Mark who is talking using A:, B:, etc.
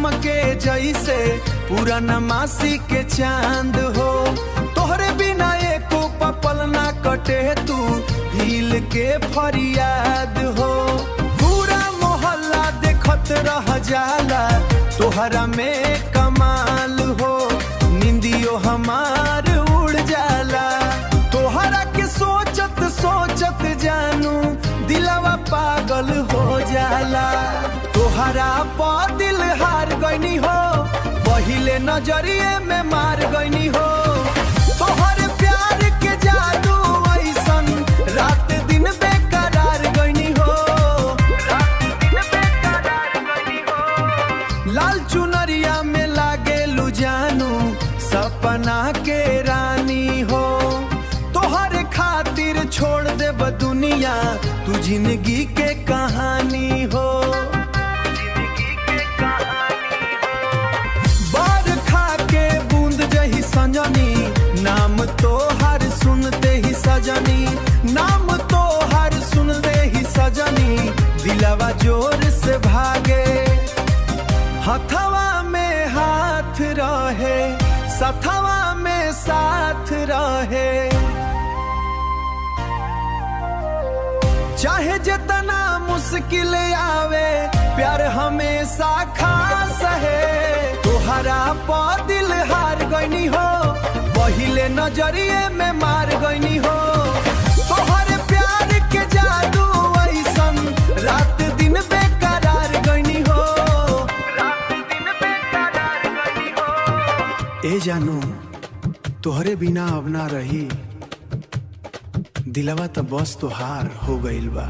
A: चमके जैसे पूरनमासी के चांद हो। तोहरे बिना एको पल ना कटे, तू दिल के फरियाद हो। पूरा मोहल्ला देखत रह जाला, तोहरा में कमाल हो। निंदियो हमार उड़ जाला, तोहरा के सोचत सोचत जानू दिलवा पागल हो जाला। तोहरा पा दिल हार गईनी हो, पहिले नजरिए में मार गईनी हो। तोहर प्यार के जादू ऐसन, रात दिन बेकरार गईनी हो, रात दिन बेकरार गईनी हो। लाल चुनरिया में लागे जानू सपना के रानी हो। तोहर खातिर छोड़ देब दुनिया, तू जिंदगी के कहानी हो। बार खा के बूंद जही संजनी, नाम तो हर सुनते ही सजनी, नाम तो हर सुनते ही सजनी, दिलवा जोर से भागे। हथवा में हाथ रहे, सथवा में साथ रहे, चाहे जितना मुश्किल आवे, प्यार हमेशा खास है। तोहरा पा दिल हार गईनी हो, पहिले नजरिए में मार गईनी हो। तोहर प्यार के जादू ऐसन, रात दिन बेकरार गईनी हो, रात दिन बेकरार गईनी हो।
B: ए जानू, तोहरे बिना अब ना रही, दिलवा त बस तोहार हो गइल बा।